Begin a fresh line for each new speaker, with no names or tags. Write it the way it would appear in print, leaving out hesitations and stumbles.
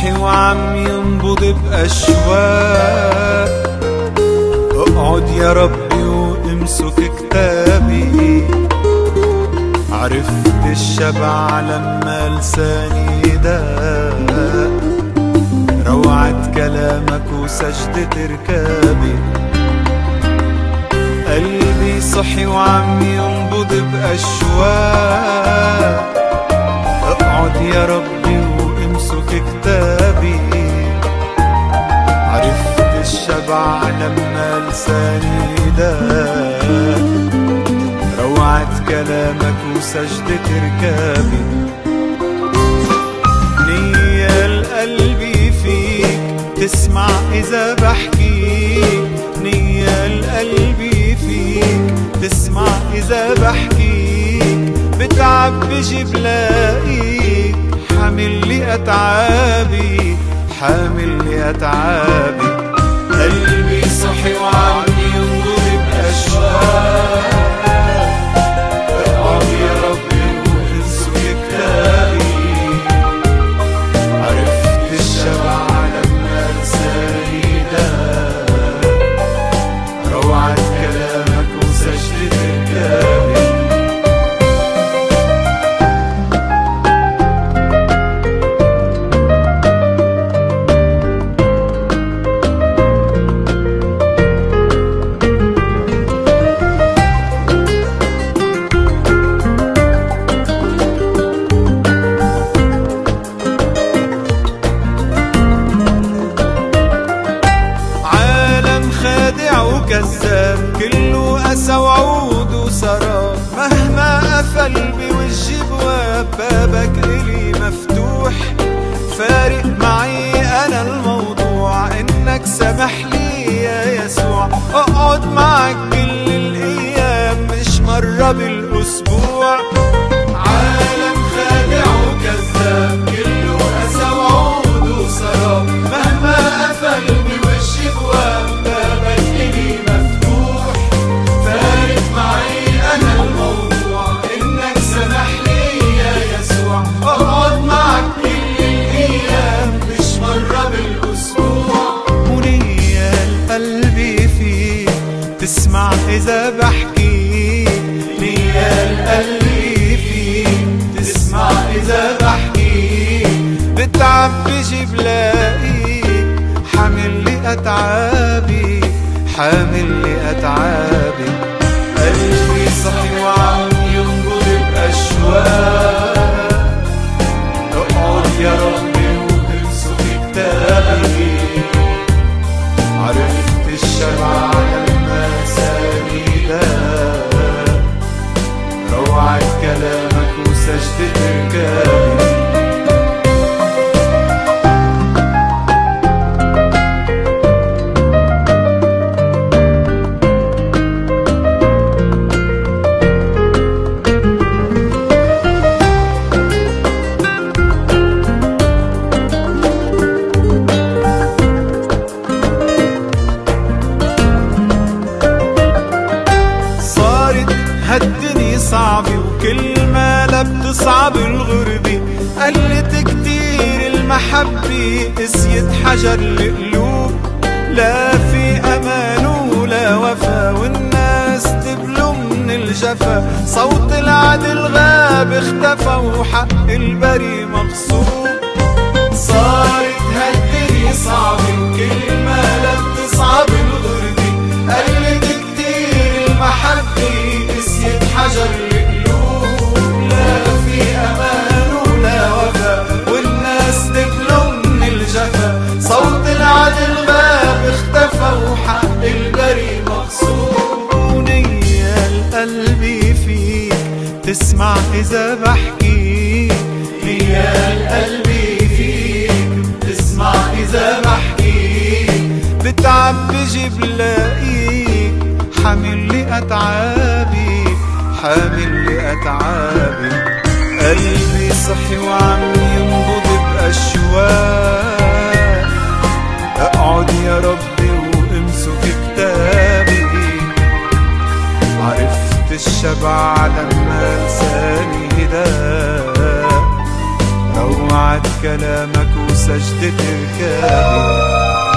صحي وعم ينبض بأشواق. اقعد يا ربي وامسك كتابي، عرفت الشبع لما لساني داق، روعة كلامك وسجدة ركابي. قلبي صحي وعم ينبض بأشواق. اقعد يا ربي وامسك كتابي، عرفت الشبع لما لساني داق، روعة كلامك وسجدة ركابي. نية القلبي فيك تسمع إذا بحكيك، نية القلبي فيك تسمع إذا بحكيك، بتعب بجي بلاقيك حامل لي أتعابي، حامل لي أتعابي. قلبي صحي وعم ينبض بأشواق. اقعد يا ربي وامسك كتابي، عرفت الشبع لما لساني داق، روعة كلامك وسجدة ركابي. كذاب كله أسى وعود وسراب، مهما قفل بوجهي بواب بابك إلي مفتوح. فارق معي أنا الموضوع إنك سمح لي يا يسوع أقعد معك كل الأيام مش مرة بالأسبوع. عالم خادع وكذاب كله أسى وعود وسراب، مهما قفل بوجهي بواب بابك إلي مفتوح. فارق معي أنا الموضوع إنك سمح لي يا يسوع أقعد معك كل الأيام مش مرة بالأسبوع. منية القلب فيك تسمع إذا بحكيك، نية القلب فيك تسمع إذا بحكيك، بتعب بجي بلاقيك حامل لي أتعابي، حامل لي أتعابي. قلبي صحي وعم ينبض بأشواق. اقعد يا ربي وامسك كتابي، عرفت الشبع لما لساني داق، روعة كلامك وسجدة ركابي. هالدنيا صعبة وكل ما لا بتصعب الغربة، قلت كتير المحبة قسيت حجر القلوب، لا في أمان ولا وفا والناس تبلو من الجفا، صوت العدل غاب اختفى وحق البري مغصوب. صارت هالدنيا صعبة وكل ما لا بتصعب الغربة، قلت كتير المحبة حجر القلوب، لا في أمان ولا وفا والناس تبلو من الجفا، صوت العدل غاب اختفى وحق البري مغصوب. ونية القلب فيك تسمع إذا بحكيك، نية القلب فيك تسمع إذا بحكيك، بتعب بجي بلاقيك حامل لي أتعابي، حامل لي أتعابي. قلبي صحي وعم ينبض بأشواق. اقعد يا ربي وامسك كتابي، عرفت الشبع لما لساني داق، روعة كلامك وسجدة ركابي.